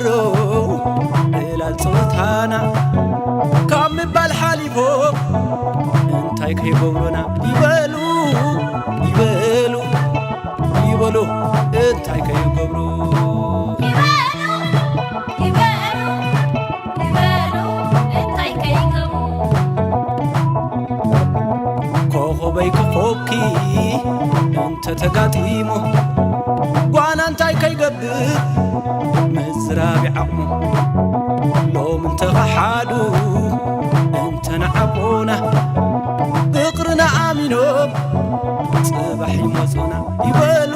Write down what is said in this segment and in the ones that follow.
ሮ ዕላል ጸወታና ካብ ምባል ሓሊፎም እንታይ ከይገብሩና ይበሉ፣ ይበሉ፣ ይበሉ፣ እንታይ ከይገብሩ ይበሉ፣ ይበሉ፣ ይበሉ፣ እንታይ ከይገብሩ ኮኸበይ ክኾኪ እንተተጋጢሙ ጓና እንታይ ከይገብር ምዝራብ ይዓቕሙ። ሎም እንተኸሓዱ እንተነዓቑና ፍቕርና ኣሚኖም ጽባሕ ይመጹና ይበሉ፣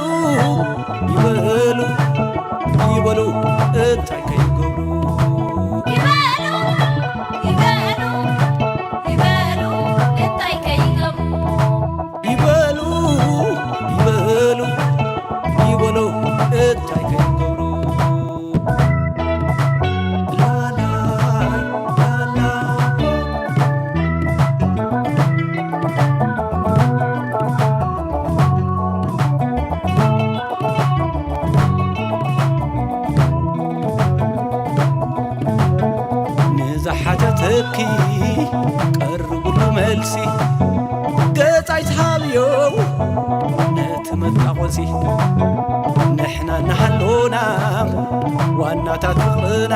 ይበሉ፣ ይበሉ እንታይ ከይገብሩ ይበሉ፣ ይበሉ፣ ይበሉ እንታይ ከይገብሩ ይበሉ፣ ይበሉ፣ ይበሉ እንታይ ከይገብሩ ላላይ፣ ላላይ። ንዝሓተተኪ ቀርብሉ መልሲ ገጻይ ትሃብዮ ነቲ መጣቖሲ ንሕና እናሃሎና ዋናታት ፍቕርና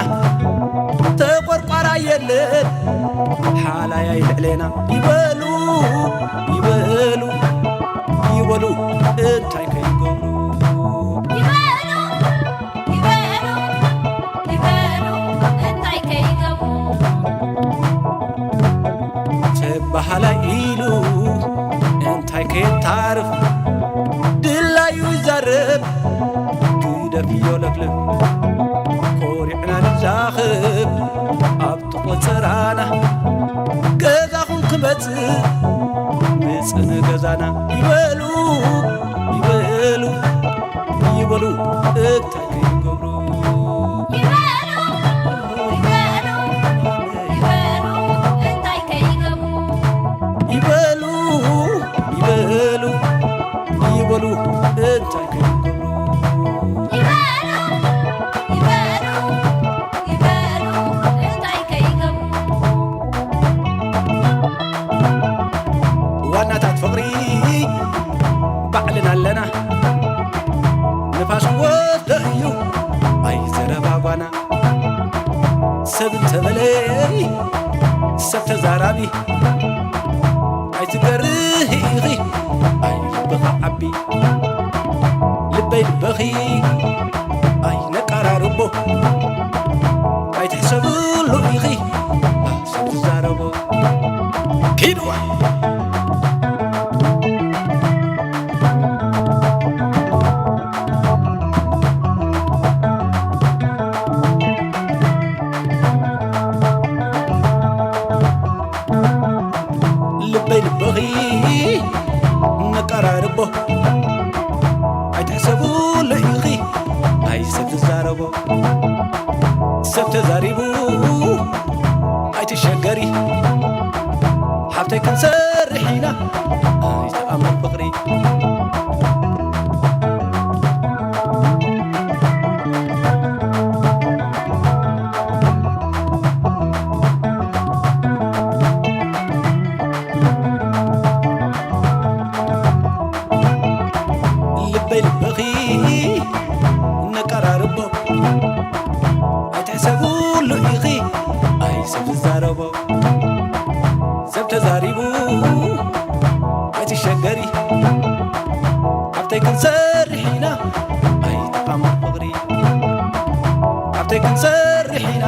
ተቖርቋራ የለን ሓላይ ኣይልዕሌና ይበሉ ይበሉ ይበሉ እንታይ ከይገብሩ ይበሉ ይበሉ ይበሉ እንታይ ከይገብሩ ተባሃላይ ኢሉ እንታይ ከየታርፍ ድላዩ ይዛረብ ግደፍዮ ለፍልፍ ኮሪዕና ንዛኽብ ኣብ ተቖጸራና ገዛኹም ክመጽእ ምጽእ ንገዛና ይበሉ ይበሉ ይበሉ እንታይ ከይገብሩ ይበሉ ይበሉ ይበሉ እንታይ ከይገብሩ ይበሉ ይበሉ ይበሉ እንታይ ከይገብሩ ይበሉ ይበሉ ይበሉ እንታይ ከይገብሩ ዋናታት ፍቕሪ ባዕልና ኣለና ንፋስ ወደ እዩ ኣይዘረባ ጓና ሰብ እንተበለይ ሰብ ተዛራቢ ኣይትገርህ ኢኺ ኣይ ልብኻ ዓቢ ልበይ ልበኺ ኣይ ነቀራርቦ ኣይትሕሰብሉ ኢኺ ሰብ ትዛረቦ ኪድዋ ልበይ ልበኺ ነቀራርቦ ኣይትሕሰብሉ ኢኺ ኣይ ሰብ ትዛረቦ ሰብ ተዛሪቡ ኣይትሸገሪ ሓብተይ ክንሰርሕ ኢና ኣይተኣምር ፍቕሪ ልበይ ልበኺ ነቀራርቦ ኣይትሕሰብሉ ኢኺ ኣይ ሰብ ዝዛረቦ ሰብ ተዛሪቡ ኣይትሸገሪ ኣብተይ ክንሰርሕ ኢና ኣይተኣምር ፍቕሪ ኣብተይ ክንሰርሕ ኢና